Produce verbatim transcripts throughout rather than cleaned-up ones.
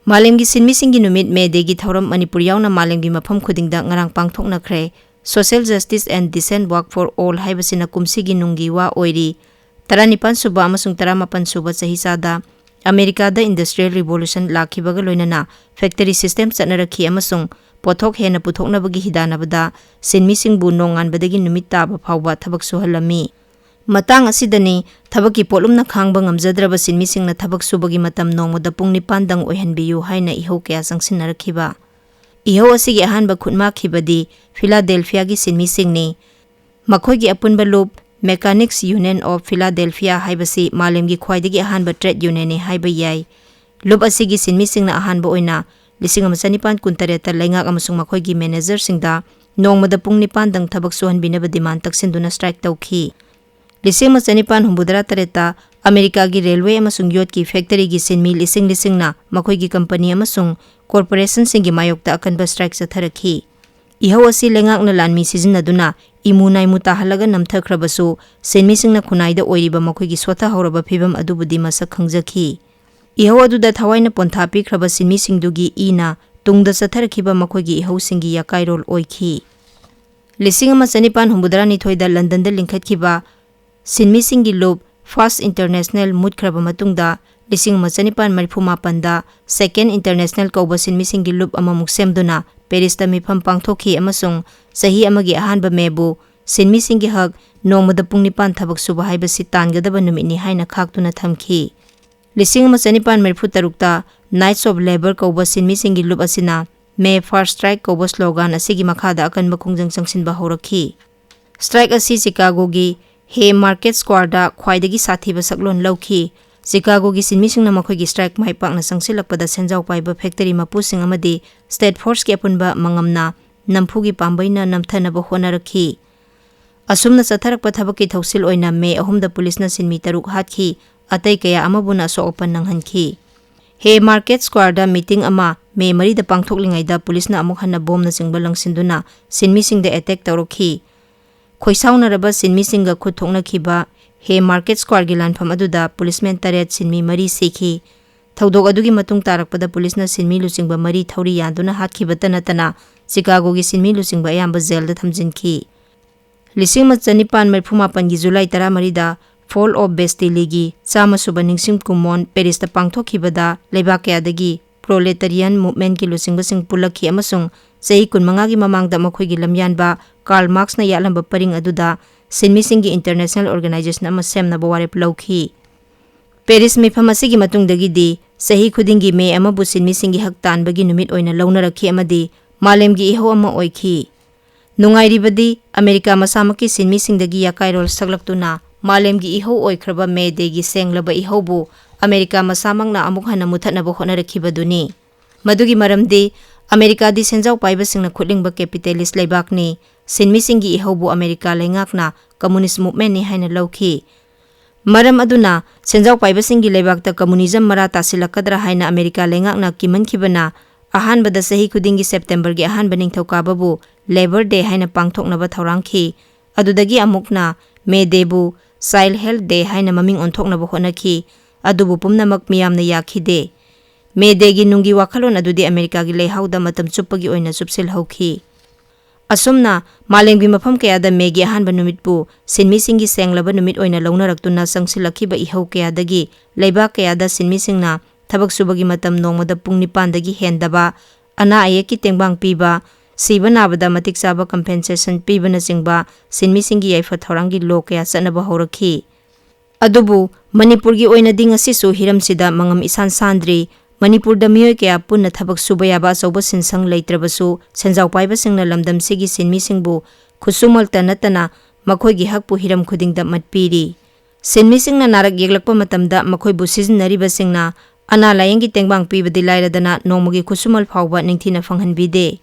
ꯃꯥꯂꯦꯝꯒꯤ ꯁꯤꯟꯃꯤꯁꯤꯡꯒꯤ ꯅꯨꯃꯤꯠ, May Dayꯒꯤ ꯊꯧꯔꯝ ꯃꯅꯤꯄꯨꯔ ꯌꯥꯎꯅ ꯃꯥꯂꯦꯝꯒꯤ ꯃꯐꯝ ꯈꯨꯗꯤꯡꯗ ꯉꯔꯥꯡ ꯄꯥꯡꯊꯣꯛꯅꯈ꯭ꯔꯦ꯫ Social Justice and Decent Work for All ꯍꯥꯏꯕꯁꯤꯅ ꯀꯨꯝꯁꯤꯒꯤ ꯅꯨꯡꯒꯤ ꯋꯥ ꯑꯣꯏꯔꯤ꯫ ꯇꯔꯥꯅꯤꯄꯥꯟ ꯁꯨꯕ ꯑꯃꯁꯨꯡ ꯇꯔꯥꯃꯥꯄꯟ ꯁꯨꯕ ꯆꯍꯤꯆꯥꯗ ꯑꯃꯦꯔꯤꯀꯥꯗ Industrial Revolution ꯂꯥꯛꯈꯤꯕꯒ ꯂꯣꯏꯅꯅ factory system ꯆꯠꯅꯔꯛꯈꯤ ꯑꯃꯁꯨꯡ ꯄꯣꯠꯊꯣꯛ ꯍꯦꯟꯅ ꯄꯨꯊꯣꯛꯅꯕꯒꯤ ꯍꯤꯗꯥꯟꯅꯕꯗ ꯁꯤꯟꯃꯤꯁꯤꯡꯕꯨ ꯅꯣꯡꯉꯥꯟꯕꯗꯒꯤ ꯅꯨꯃꯤꯠ ꯇꯥꯕ ꯐꯥꯎꯕ ꯊꯕꯛ ꯁꯨꯍꯜꯂꯝꯃꯤ꯫ ꯃꯇꯥꯡ ꯑꯁꯤꯗꯅꯤ ꯊꯕꯛꯀꯤ ꯄꯣꯠꯂꯨꯝꯅ ꯈꯥꯡꯕ ꯉꯝꯖꯗ꯭ꯔꯕ ꯁꯤꯟꯃꯤꯁꯤꯡꯅ ꯊꯕꯛ ꯁꯨꯕꯒꯤ ꯃꯇꯝ ꯅꯣꯡꯃꯗ ꯄꯨꯡ ꯅꯤꯄꯥꯟꯗꯪ ꯑꯣꯏꯍꯟꯕꯤꯌꯨ ꯍꯥꯏꯅ ꯏꯍꯧ ꯀꯌꯥ ꯆꯪꯁꯤꯟꯅꯔꯛꯈꯤꯕ꯫ ꯏꯍꯧ ꯑꯁꯤꯒꯤ ꯑꯍꯥꯟꯕ ꯈꯨꯠꯃꯥꯛꯈꯤꯕꯗꯤ ꯐꯤꯂꯥꯗꯦꯜꯐꯤꯌꯥꯒꯤ ꯁꯤꯟꯃꯤꯁꯤꯡꯅꯤ꯫ ꯃꯈꯣꯏꯒꯤ ꯑꯄꯨꯟꯕ ꯂꯨꯞ Mechanics Union of Philadelphia ꯍꯥꯏꯕꯁꯤ ꯃꯥꯂꯦꯝꯒꯤ ꯈ꯭ꯋꯥꯏꯗꯒꯤ ꯑꯍꯥꯟꯕ trade unionꯅꯤ ꯍꯥꯏꯕ ꯌꯥꯏ꯫ ꯂꯨꯞ ꯑꯁꯤꯒꯤ ꯁꯤꯟꯃꯤꯁꯤꯡꯅ ꯑꯍꯥꯟꯕ ꯑꯣꯏꯅ ꯂꯤꯁꯤꯡ ꯑꯃ ꯆꯅꯤꯄꯥꯟ ꯀꯨꯟꯇꯔꯦꯠꯇ ꯂꯩꯉꯥꯛ ꯑꯃꯁꯨꯡ ꯃꯈꯣꯏꯒꯤ managerꯁꯤꯡꯗ ꯅꯣꯡꯃꯗ ꯄꯨꯡ ꯅꯤꯄꯥꯟꯗꯪ ꯊꯕꯛ ꯁꯨꯍꯟꯕꯤꯅꯕ demand ꯇꯛꯁꯤꯟꯗꯨꯅ strike ꯇꯧꯈꯤ꯫ ꯂꯤꯁꯤꯡ ꯑꯃ ꯆꯅꯤꯄꯥꯟ ꯍꯨꯝꯐꯨꯇꯔꯥ ꯇꯔꯦꯠꯇ ꯑꯃꯦꯔꯤꯀꯥꯒꯤ railway ꯑꯃꯁꯨꯡ ꯌꯣꯠꯀꯤ factoryꯒꯤ ꯁꯤꯟꯃꯤ ꯂꯤꯁꯤꯡ ꯂꯤꯁꯤꯡꯅ ꯃꯈꯣꯏꯒꯤ company ꯑꯃꯁꯨꯡ corporationꯁꯤꯡꯒꯤ ꯃꯥꯌꯣꯛꯇ ꯑꯀꯟꯕ strike ꯆꯠꯊꯔꯛꯈꯤ꯫ ꯏꯍꯧ ꯑꯁꯤ ꯂꯩꯉꯥꯛꯅ ꯂꯥꯟꯃꯤ ꯁꯤꯖꯤꯟꯅꯗꯨꯅ ꯏꯃꯨ ꯅꯥꯏꯃꯨ ꯇꯥꯍꯜꯂꯒ ꯅꯝꯊꯈ꯭ꯔꯕꯁꯨ, ꯁꯤꯟꯃꯤꯁꯤꯡꯅ ꯈꯨꯟꯅꯥꯏꯗ ꯑꯣꯏꯔꯤꯕ ꯃꯈꯣꯏꯒꯤ ꯁꯣꯠꯊꯍꯧꯔꯕ ꯐꯤꯚꯝ ꯑꯗꯨꯕꯨꯗꯤ ꯃꯁꯛ ꯈꯪꯖꯈꯤ꯫ ꯏꯍꯧ ꯑꯗꯨꯗ ꯊꯋꯥꯏꯅ ꯄꯣꯟꯊꯥ ꯄꯤꯈ꯭ꯔꯕ ꯁꯤꯟꯃꯤꯁꯤꯡꯗꯨꯒꯤ ꯏꯅ ꯇꯨꯡꯗ ꯆꯠꯊꯔꯛꯈꯤꯕ ꯃꯈꯣꯏꯒꯤ ꯏꯍꯧꯁꯤꯡꯒꯤ ꯌꯥꯀꯥꯏꯔꯣꯜ ꯑꯣꯏꯈꯤ꯫ ꯂꯤꯁꯤꯡ ꯑꯃ ꯆꯅꯤꯄꯥꯟ ꯍꯨꯝꯐꯨꯇꯔꯥꯅꯤꯊꯣꯏꯗ ꯂꯟꯗꯟꯗ ꯂꯤꯡꯈꯠꯈꯤꯕ ꯁꯤꯟꯃꯤꯁꯤꯡꯒꯤ ꯂꯨꯞ First International ꯃꯨꯠꯈ꯭ꯔꯕ ꯃꯇꯨꯡꯗ, ꯂꯤꯁꯤꯡ ꯑꯃ ꯆꯅꯤꯄꯥꯟ ꯃꯔꯤꯐꯨ ꯃꯥꯄꯟꯗ Second International ꯀꯧꯕ ꯁꯤꯟꯃꯤꯁꯤꯡꯒꯤ ꯂꯨꯞ ꯑꯃꯃꯨꯛ ꯁꯦꯝꯗꯨꯅ ꯄꯦꯔꯤꯁꯇ ꯃꯤꯐꯝ ꯄꯥꯡꯊꯣꯛꯈꯤ ꯑꯃꯁꯨꯡ ꯆꯍꯤ ꯑꯃꯒꯤ ꯑꯍꯥꯟꯕ ꯃꯦꯕꯨ ꯁꯤꯟꯃꯤꯁꯤꯡꯒꯤ ꯍꯛ, ꯅꯣꯡꯃꯗ ꯄꯨꯡ ꯅꯤꯄꯥꯟ ꯊꯕꯛ ꯁꯨꯕ ꯍꯥꯏꯕꯁꯤ ꯇꯥꯟꯒꯗꯕ ꯅꯨꯃꯤꯠꯅꯤ ꯍꯥꯏꯅ ꯈꯥꯛꯇꯨꯅ ꯊꯝꯈꯤ꯫ ꯂꯤꯁꯤꯡ ꯑꯃ ꯆꯅꯤꯄꯥꯟ ꯃꯔꯤꯐꯨ ꯇꯔꯨꯛꯇ Knights of Labour ꯀꯧꯕ ꯁꯤꯟꯃꯤꯁꯤꯡꯒꯤ ꯂꯨꯞ ꯑꯁꯤꯅ May First Strike ꯀꯧꯕ slogan ꯑꯁꯤꯒꯤ ꯃꯈꯥꯗ ꯑꯀꯟꯕ ꯈꯣꯡꯖꯪ ꯆꯪꯁꯤꯟꯕ ꯍꯧꯔꯛꯈꯤ꯫ Strike ꯑꯁꯤ ꯆꯤꯀꯥꯒꯣꯒꯤ Haymarket Squareꯗ ꯈ꯭ꯋꯥꯏꯗꯒꯤ ꯁꯥꯊꯤꯕ ꯁꯛꯂꯣꯟ ꯂꯧꯈꯤ꯫ ꯆꯤꯀꯥꯒꯣꯒꯤ ꯁꯤꯟꯃꯤꯁꯤꯡꯅ ꯃꯈꯣꯏꯒꯤ strike ꯃꯥꯏ ꯄꯥꯛꯅ ꯆꯪꯁꯤꯜꯂꯛꯄꯗ ꯁꯦꯟꯖꯥꯎ ꯄꯥꯏꯕ factory ꯃꯄꯨꯁꯤꯡ ꯑꯃꯗꯤ state forceꯀꯤ ꯑꯄꯨꯟꯕ ꯃꯉꯝꯅ ꯅꯝꯐꯨꯒꯤ ꯄꯥꯝꯕꯩꯅ ꯅꯝꯊꯅꯕ ꯍꯣꯠꯅꯔꯛꯈꯤ꯫ ꯑꯁꯨꯝꯅ ꯆꯠꯊꯔꯛꯄ ꯊꯕꯛꯀꯤ ꯊꯧꯁꯤꯜ ꯑꯣꯏꯅ May ꯑꯍꯨꯝꯗ ꯄꯨꯂꯤꯁꯅ ꯁꯤꯟꯃꯤ ꯇꯔꯨꯛ ꯍꯥꯠꯈꯤ, ꯑꯇꯩ ꯀꯌꯥ ꯑꯃꯕꯨꯅ ꯑꯁꯣꯛ ꯑꯄꯟ ꯅꯪꯍꯟꯈꯤ꯫ Haymarket Squareꯗ meeting ꯑꯃ May ꯃꯔꯤꯗ ꯄꯥꯡꯊꯣꯛꯂꯤꯉꯩꯗ ꯄꯨꯂꯤꯁꯅ ꯑꯃꯨꯛ ꯍꯟꯅ ꯕꯣꯝꯅꯆꯤꯡꯕ ꯂꯪꯁꯤꯟꯗꯨꯅ ꯁꯤꯟꯃꯤꯁꯤꯡꯗ attack ꯇꯧꯔꯛꯈꯤ꯫ ꯈꯣꯏꯁꯥꯎꯅꯔꯕ ꯁꯤꯟꯃꯤꯁꯤꯡꯒ ꯈꯨꯠ ꯊꯣꯛꯅꯈꯤꯕ Haymarket Squareꯒꯤ ꯂꯥꯟꯐꯝ ꯑꯗꯨꯗ ꯄꯨꯂꯤꯁꯃꯦꯟ ꯇꯔꯦꯠ, ꯁꯤꯟꯃꯤ ꯃꯔꯤ ꯁꯤꯈꯤ꯫ ꯊꯧꯗꯣꯛ ꯑꯗꯨꯒꯤ ꯃꯇꯨꯡ ꯇꯥꯔꯛꯄꯗ ꯄꯨꯂꯤꯁꯅ ꯁꯤꯟꯃꯤ ꯂꯨꯆꯤꯡꯕ ꯃꯔꯤ ꯊꯧꯔꯤ ꯌꯥꯟꯗꯨꯅ ꯍꯥꯠꯈꯤꯕꯇ ꯅꯠꯇꯅ ꯆꯤꯀꯥꯒꯣꯒꯤ ꯁꯤꯟꯃꯤ ꯂꯨꯆꯤꯡꯕ ꯑꯌꯥꯝꯕ ꯖꯦꯜꯗ ꯊꯝꯖꯤꯟꯈꯤ꯫ ꯂꯤꯁꯤꯡ ꯑꯃ ꯆꯅꯤꯄꯥꯟ ꯃꯔꯤꯐꯨ ꯃꯥꯄꯟꯒꯤ ꯖꯨꯂꯥꯏ ꯇꯔꯥꯃꯔꯤꯗ Fall of Bastilleꯒꯤ ꯆꯥꯝꯃ ꯁꯨꯕ ꯅꯤꯡꯁꯤꯡ ꯀꯨꯝꯑꯣꯟ ꯄꯦꯔꯤꯁꯇ ꯄꯥꯡꯊꯣꯛꯈꯤꯕꯗ ꯂꯩꯕꯥꯛ ꯀꯌꯥꯗꯒꯤ proletarian movementꯀꯤ ꯂꯨꯆꯤꯡꯕꯁꯤꯡ ꯄꯨꯜꯂꯛꯈꯤ ꯑꯃꯁꯨꯡ ꯆꯍꯤ ꯀꯨꯟꯃꯉꯥꯒꯤ ꯃꯃꯥꯡꯗ ꯃꯈꯣꯏꯒꯤ ꯂꯝꯌꯥꯟꯕ ꯀꯥꯔꯜ ꯃꯥꯔꯛꯁꯅ ꯌꯥꯠꯂꯝꯕ ꯄꯔꯤꯡ ꯑꯗꯨꯗ ꯁꯤꯟꯃꯤꯁꯤꯡꯒꯤ international organization ꯑꯃ ꯁꯦꯝꯅꯕ ꯋꯥꯔꯦꯞ ꯂꯧꯈꯤ꯫ ꯄꯦꯔꯤꯁ ꯃꯤꯐꯝ ꯑꯁꯤꯒꯤ ꯃꯇꯨꯡꯗꯒꯤꯗꯤ ꯆꯍꯤ ꯈꯨꯗꯤꯡꯒꯤ ꯃꯦ ꯑꯃꯕꯨ ꯁꯤꯟꯃꯤꯁꯤꯡꯒꯤ ꯍꯛ ꯇꯥꯟꯕꯒꯤ ꯅꯨꯃꯤꯠ ꯑꯣꯏꯅ ꯂꯧꯅꯔꯛꯈꯤ ꯑꯃꯗꯤ ꯃꯥꯂꯦꯝꯒꯤ ꯏꯍꯧ ꯑꯃ ꯑꯣꯏꯈꯤ꯫ ꯅꯨꯡꯉꯥꯏꯔꯤꯕꯗꯤ ꯑꯃꯦꯔꯤꯀꯥ ꯃꯁꯥꯃꯛꯀꯤ ꯁꯤꯟꯃꯤꯁꯤꯡꯗꯒꯤ ꯌꯥꯀꯥꯏꯔꯣꯜ ꯁꯛꯂꯛꯇꯨꯅ ꯃꯥꯂꯦꯝꯒꯤ ꯏꯍꯧ ꯑꯣꯏꯈ꯭ꯔꯕ ꯃꯦ ꯗꯦꯒꯤ ꯁꯦꯡꯂꯕ ꯏꯍꯧꯕꯨ ꯑꯃꯦꯔꯤꯀꯥ ꯃꯁꯥꯃꯛꯅ ꯑꯃꯨꯛ ꯍꯟꯅ ꯃꯨꯊꯠꯅꯕ ꯍꯣꯠꯅꯔꯛꯈꯤꯕꯗꯨꯅꯤ꯫ ꯃꯗꯨꯒꯤ ꯃꯔꯝꯗꯤ ꯑꯃꯦꯔꯤꯀꯥꯗꯤ ꯁꯦꯟꯖꯥꯎ ꯄꯥꯏꯕꯁꯤꯡꯅ ꯈꯨꯠꯂꯤꯡꯕ capitalist ꯂꯩꯕꯥꯛꯅꯤ꯫ ꯁꯤꯟꯃꯤꯁꯤꯡꯒꯤ ꯏꯍꯧꯕꯨ ꯑꯃꯦꯔꯤꯀꯥ ꯂꯩꯉꯥꯛꯅ communist movementꯅꯤ ꯍꯥꯏꯅ ꯂꯧꯈꯤ꯫ ꯃꯔꯝ ꯑꯗꯨꯅ ꯁꯦꯟꯖꯥꯎ ꯄꯥꯏꯕꯁꯤꯡꯒꯤ ꯂꯩꯕꯥꯛꯇ communism ꯃꯔꯥ ꯇꯥꯁꯤꯜꯂꯛꯀꯗ꯭ꯔꯥ ꯍꯥꯏꯅ ꯑꯃꯦꯔꯤꯀꯥ ꯂꯩꯉꯥꯛꯅ ꯀꯤꯃꯟꯈꯤꯕꯅ ꯑꯍꯥꯟꯕꯗ ꯆꯍꯤ ꯈꯨꯗꯤꯡꯒꯤ ꯁꯦꯞꯇꯦꯝꯕꯔꯒꯤ ꯑꯍꯥꯟꯕ ꯅꯤꯡꯊꯧꯀꯥꯕꯕꯨ Labor Day ꯍꯥꯏꯅ ꯄꯥꯡꯊꯣꯛꯅꯕ ꯊꯧꯔꯥꯡꯈꯤ꯫ ꯑꯗꯨꯗꯒꯤ ꯑꯃꯨꯛꯅ ꯃꯦ ꯗꯦꯕꯨ Child Health Day ꯍꯥꯏꯅ ꯃꯃꯤꯡ ꯑꯣꯟꯊꯣꯛꯅꯕ ꯍꯣꯠꯅꯈꯤ꯫ ꯑꯗꯨꯕꯨ ꯄꯨꯝꯅꯃꯛ ꯃꯤꯌꯥꯝꯅ ꯌꯥꯈꯤꯗꯦ꯫ ꯃꯦ ꯗꯦꯒꯤ ꯅꯨꯡꯒꯤ ꯋꯥꯈꯜꯂꯣꯟ ꯑꯗꯨꯗꯤ ꯑꯃꯦꯔꯤꯀꯥꯒꯤ ꯂꯩꯍꯥꯎꯗ ꯃꯇꯝ ꯆꯨꯞꯄꯒꯤ ꯑꯣꯏꯅ ꯆꯨꯞꯁꯤꯜꯍꯧꯈꯤ꯫ ꯑꯁꯨꯝꯅ ꯃꯥꯂꯦꯝꯒꯤ ꯃꯐꯝ ꯀꯌꯥꯗ ꯃꯦꯒꯤ ꯑꯍꯥꯟꯕ ꯅꯨꯃꯤꯠꯄꯨ ꯁꯤꯟꯃꯤꯁꯤꯡꯒꯤ ꯁꯦꯡꯂꯕ ꯅꯨꯃꯤꯠ ꯑꯣꯏꯅ ꯂꯧꯅꯔꯛꯇꯨꯅ ꯆꯪꯁꯤꯜꯂꯛꯈꯤꯕ ꯏꯍꯧ ꯀꯌꯥꯗꯒꯤ ꯂꯩꯕꯥꯛ ꯀꯌꯥꯗ ꯁꯤꯟꯃꯤꯁꯤꯡꯅ ꯊꯕꯛ ꯁꯨꯕꯒꯤ ꯃꯇꯝ ꯅꯣꯡꯃꯗ ꯄꯨꯡ ꯅꯤꯄꯥꯟꯗꯒꯤ ꯍꯦꯟꯗꯕ, ꯑꯅꯥ ꯑꯌꯦꯛꯀꯤ ꯇꯦꯡꯕꯥꯡ ꯄꯤꯕ, ꯁꯤꯕ ꯅꯥꯕꯗ ꯃꯇꯤꯛ ꯆꯥꯕ compensation ꯄꯤꯕꯅꯆꯤꯡꯕ ꯁꯤꯟꯃꯤꯁꯤꯡꯒꯤ ꯌꯥꯏꯐ ꯊꯧꯔꯥꯡꯒꯤ law ꯀꯌꯥ ꯆꯠꯅꯕ ꯍꯧꯔꯛꯈꯤ꯫ ꯑꯗꯨꯕꯨ ꯃꯅꯤꯄꯨꯔꯒꯤ ꯑꯣꯏꯅꯗꯤ ꯉꯁꯤꯁꯨ ꯍꯤꯔꯝꯁꯤꯗ ꯃꯉꯝ ꯏꯁꯥꯟ ꯁꯥꯟꯗ꯭ꯔꯤ꯫ ꯃꯅꯤꯄꯨꯔꯗ ꯃꯤꯑꯣꯏ ꯀꯌꯥ ꯄꯨꯟꯅ ꯊꯕꯛ ꯁꯨꯕ ꯌꯥꯕ ꯑꯆꯧꯕ ꯁꯤꯟꯁꯪ ꯂꯩꯇ꯭ꯔꯕꯁꯨ, ꯁꯦꯟꯖꯥꯎ ꯄꯥꯏꯕꯁꯤꯡꯅ ꯂꯝꯗꯝꯁꯤꯒꯤ ꯁꯤꯟꯃꯤꯁꯤꯡꯕꯨ ꯈꯨꯠꯁꯨꯃꯜꯇ ꯅꯠꯇꯅ ꯃꯈꯣꯏꯒꯤ ꯍꯛꯄꯨ ꯍꯤꯔꯝ ꯈꯨꯗꯤꯡꯗ ꯃꯠꯄꯤꯔꯤ꯫ ꯁꯤꯟꯃꯤꯁꯤꯡꯅ ꯅꯥꯔꯛ ꯌꯦꯛꯂꯛꯄ ꯃꯇꯝꯗ ꯃꯈꯣꯏꯕꯨ ꯁꯤꯖꯤꯟꯅꯔꯤꯕꯁꯤꯡꯅ ꯑꯅꯥ ꯂꯥꯌꯦꯡꯒꯤ ꯇꯦꯡꯕꯥꯡ ꯄꯤꯕꯗꯤ ꯂꯥꯏꯔꯗꯅ ꯅꯣꯡꯃꯒꯤ ꯈꯨꯠꯁꯨꯃꯜ ꯐꯥꯎꯕ ꯅꯤꯡꯊꯤꯅ ꯐꯪꯍꯟꯕꯤꯗꯦ꯫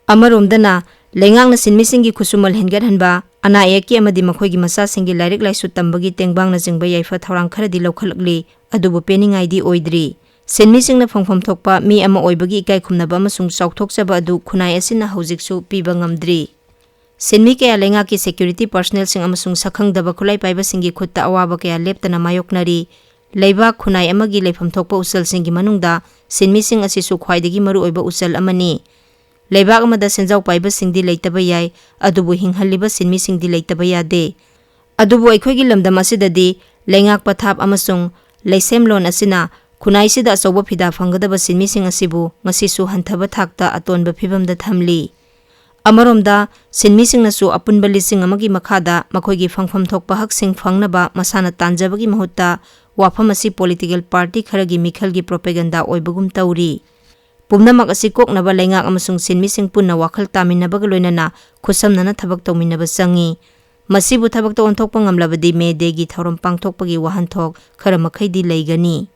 ꯑꯃꯔꯣꯝꯗꯅ, ꯂꯩꯉꯥꯛꯅ ꯁꯤꯟꯃꯤꯁꯤꯡꯒꯤ ꯈꯨꯠꯁꯨꯃꯜ ꯍꯦꯟꯒꯠꯍꯟꯕ, ꯑꯅꯥ ꯑꯌꯦꯛꯀꯤ ꯑꯃꯗꯤ ꯃꯈꯣꯏꯒꯤ ꯃꯆꯥꯁꯤꯡꯒꯤ ꯂꯥꯏꯔꯤꯛ ꯂꯥꯏꯁꯨ ꯇꯝꯕꯒꯤ ꯇꯦꯡꯕꯥꯡꯅꯆꯤꯡꯕ ꯌꯥꯏꯐ ꯊꯧꯔꯥꯡ ꯈꯔꯗꯤ ꯂꯧꯈꯠꯂꯛꯂꯤ, ꯑꯗꯨꯕꯨ ꯄꯦꯟꯅꯤꯡꯉꯥꯏꯗꯤ ꯑꯣꯏꯗ꯭ꯔꯤ꯫ ꯁꯤꯟꯃꯤꯁꯤꯡꯅ ꯐꯪꯐꯝ ꯊꯣꯛꯄ ꯃꯤ ꯑꯃ ꯑꯣꯏꯕꯒꯤ ꯏꯀꯥꯏ ꯈꯨꯝꯅꯕ ꯑꯃꯁꯨꯡ ꯆꯥꯎꯊꯣꯛꯆꯕ ꯑꯗꯨ ꯈꯨꯟꯅꯥꯏ ꯑꯁꯤꯅ ꯍꯧꯖꯤꯛꯁꯨ ꯄꯤꯕ ꯉꯝꯗ꯭ꯔꯤ꯫ ꯁꯤꯟꯃꯤ ꯀꯌꯥ ꯂꯩꯉꯥꯛꯀꯤ security personnelꯁꯤꯡ ꯑꯃꯁꯨꯡ ꯁꯛꯈꯪꯗꯕ ꯈꯨꯠꯂꯥꯏ ꯄꯥꯏꯕꯁꯤꯡꯒꯤ ꯈꯨꯠꯇ ꯑꯋꯥꯕ ꯀꯌꯥ ꯂꯦꯞꯇꯅ ꯃꯥꯌꯣꯛꯅꯔꯤ꯫ ꯂꯩꯕꯥꯛ ꯈꯨꯟꯅꯥꯏ ꯑꯃꯒꯤ ꯂꯩꯐꯝ ꯊꯣꯛꯄ ꯎꯆꯜꯁꯤꯡꯒꯤ ꯃꯅꯨꯡꯗ ꯁꯤꯟꯃꯤꯁꯤꯡ ꯑꯁꯤꯁꯨ ꯈ꯭ꯋꯥꯏꯗꯒꯤ ꯃꯔꯨꯑꯣꯏꯕ ꯎꯆꯜ ꯑꯃꯅꯤ꯫ ꯂꯩꯕꯥꯛ ꯑꯃꯗ ꯁꯦꯟꯖꯥꯎ ꯄꯥꯏꯕꯁꯤꯡꯗꯤ ꯂꯩꯇꯕ ꯌꯥꯏ, ꯑꯗꯨꯕꯨ ꯍꯤꯡꯍꯜꯂꯤꯕ ꯁꯤꯟꯃꯤꯁꯤꯡꯗꯤ ꯂꯩꯇꯕ ꯌꯥꯗꯦ꯫ ꯑꯗꯨꯕꯨ ꯑꯩꯈꯣꯏꯒꯤ ꯂꯝꯗꯝ ꯑꯁꯤꯗꯗꯤ ꯂꯩꯉꯥꯛ ꯄꯊꯥꯞ ꯑꯃꯁꯨꯡ ꯂꯩꯁꯦꯝꯂꯣꯟ ꯑꯁꯤꯅ ꯈꯨꯟꯅꯥꯏꯁꯤꯗ ꯑꯆꯧꯕ ꯐꯤꯗꯥ ꯐꯪꯒꯗꯕ ꯁꯤꯟꯃꯤꯁꯤꯡ ꯑꯁꯤꯕꯨ ꯉꯁꯤꯁꯨ ꯍꯟꯊꯕ ꯊꯥꯛꯇ ꯑꯇꯣꯟꯕ ꯐꯤꯚꯝꯗ ꯊꯝꯂꯤ꯫ ꯑꯃꯔꯣꯝꯗ, ꯁꯤꯟꯃꯤꯁꯤꯡꯅꯁꯨ ꯑꯄꯨꯟꯕ ꯂꯤꯁꯤꯡ ꯑꯃꯒꯤ ꯃꯈꯥꯗ ꯃꯈꯣꯏꯒꯤ ꯐꯪꯐꯝ ꯊꯣꯛꯄ ꯍꯛꯁꯤꯡ ꯐꯪꯅꯕ ꯃꯁꯥꯅ ꯇꯥꯟꯖꯕꯒꯤ ꯃꯍꯨꯠꯇ ꯋꯥꯐꯝ ꯑꯁꯤ ꯄꯣꯂꯤꯇꯤꯀꯦꯜ ꯄꯥꯔꯇꯤ ꯈꯔꯒꯤ ꯃꯤꯈꯜꯒꯤ ꯄ꯭ꯔꯣꯄꯦꯒꯟꯗꯥ ꯑꯣꯏꯕꯒꯨꯝ ꯇꯧꯔꯤ꯫ ꯄꯨꯝꯅꯃꯛ ꯑꯁꯤ ꯀꯣꯛꯅꯕ ꯂꯩꯉꯥꯛ ꯑꯃꯁꯨꯡ ꯁꯤꯟꯃꯤꯁꯤꯡ ꯄꯨꯟꯅ ꯋꯥꯈꯜ ꯇꯥꯃꯤꯟꯅꯕꯒ ꯂꯣꯏꯅꯅ ꯈꯨꯠꯁꯝꯅꯅ ꯊꯕꯛ ꯇꯧꯃꯤꯟꯅꯕ ꯆꯪꯏ꯫ ꯃꯁꯤꯕꯨ ꯊꯕꯛꯇ ꯑꯣꯟꯊꯣꯛꯄ ꯉꯝꯂꯕꯗꯤ ꯃꯦ ꯗꯦꯒꯤ ꯊꯧꯔꯝ ꯄꯥꯡꯊꯣꯛꯄꯒꯤ ꯋꯥꯍꯟꯊꯣꯛ ꯈꯔ ꯃꯈꯩꯗꯤ ꯂꯩꯒꯅꯤ꯫